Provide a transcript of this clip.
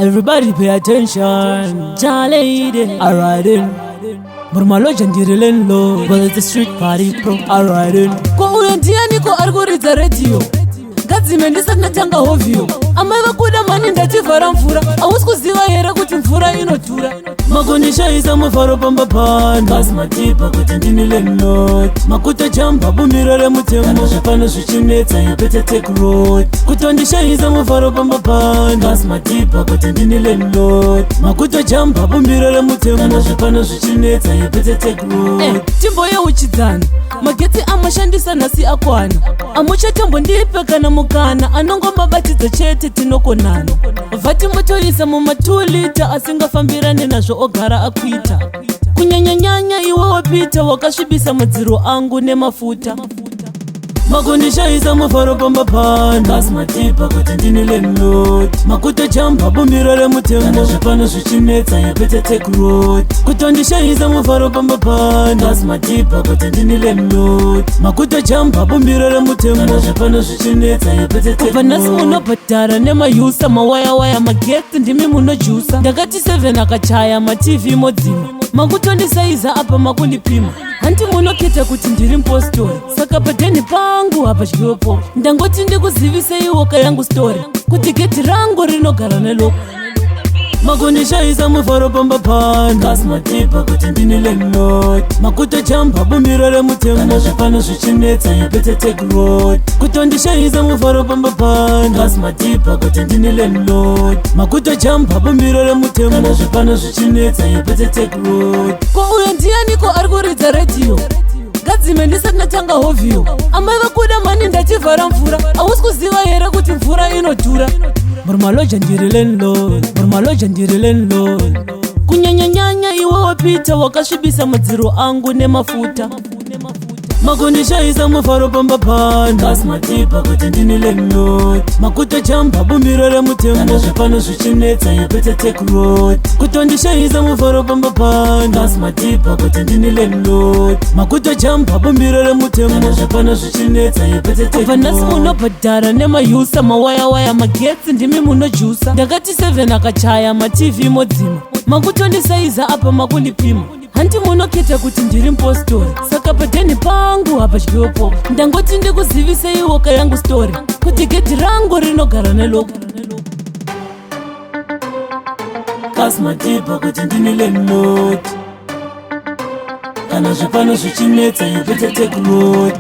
Everybody pay attention. Charlie, alright then. Murumaloja ndiri landlord, well it's a street party bro. Alright then. Ko uyo ndianiko ari kuridza radio? Ngadzime ndisati ndatanga hovhiyo. Amai vakuda mani ndativhara mvura. Hausi kuziva here kuti mvura inodhura? Makundishaisa mufaro pamba pano. Kasi matipa kuti ndini landlord. Makutojamba bumbiro remutemo. Kana zvepano zvichinetsa you better take road. Kutondishaisa mufaro pamba pano. Kasi matipa kuti ndini landlord. Makutojamba bumbiro remutemo. Kana zvepano zvichinetsa you better take road. Timboyeuchidzana magetsi amashandisa nhasi akwana. Amuchatombondipe kana mukana, anongomabatidza chete tinokonana. Vhati motoisa muma2 lita asingafambirane nazvo ogara akuita. Kunyanyanyanya iwewe Peter wakasvibisa madziro angu nemafuta. Makundishaisa mufaro pamba pano. Kasi matipa kuti ndini landlord. Makutojamba bumbiro remutemo. Kana zvepano zvichinetsa you better take road. Kutondishaisa mufaro pamba pano. Kasi matipa kuti ndini landlord. Makutojamba bumbiro remutemo. Kana zvepano zvichinetsa you better take road. Nhasi munobhadhara nemayusa mawayawaya magetsi ndimi munojusa. Ndakati 7 akachaya maTV modzima. Makutondisaiza apa makundipima. Hanti munoketa kuti ndiri mupostori, saka padheni pangu hapadyiwepo. Ndangoti ndikuziviseiwo kayangu story kuti gedhi rangu rinogara nelock. Makundishaisa mufaro pamba pano. Kasi matipa kuti ndini landlord. Makutojamba bumbiro remutemo. Kana zvepano zvichinetsa you better take road. Kutondishaisa mufaro pamba pano. Kasi matipa kuti ndini landlord. Makutojamba bumbiro remutemo. Kana zvepano zvichinetsa you better take road. Ko uyo ndianiko ari kuridza radio? Ngadzime ndisati ndatanga hovhiyo. Amai vakuda mani ndativhara mvura. Hausi kuziva here kuti mvura inodhura? Murumaloja ndiri landlord. Murumaloja ndiri landlord. Kunyanyanyanya iwewe Peter wakasvibisa madziro angu nemafuta. Makundishaisa mufaro pamba pano. Kasi matipa kuti ndini landlord. Makutojamba bumbiro remutemo. Kana zvepano zvichinetsa you better take road. Kutondishaisa mufaro pamba pano. Kasi matipa kuti ndini landlord. Makutojamba bumbiro remutemo. Kana zvepano zvichinetsa you better take road. Nhasi munobhadhara nemayusa mawayawaya magetsi ndimi munojusa. Ndakati 7 akachaya maTV modzima. Makutondisaiza apa makundipima. Hanti munoketa kuti ndiri mupostori, saka padheni pangu hapadyiwepo. Ndangoti ndikuziviseiwo kayangu story kuti gedhi rangu rinogara nelock. Kasi matipa kuti ndini landlord. Kana zvepano zvichinetsa you better take road.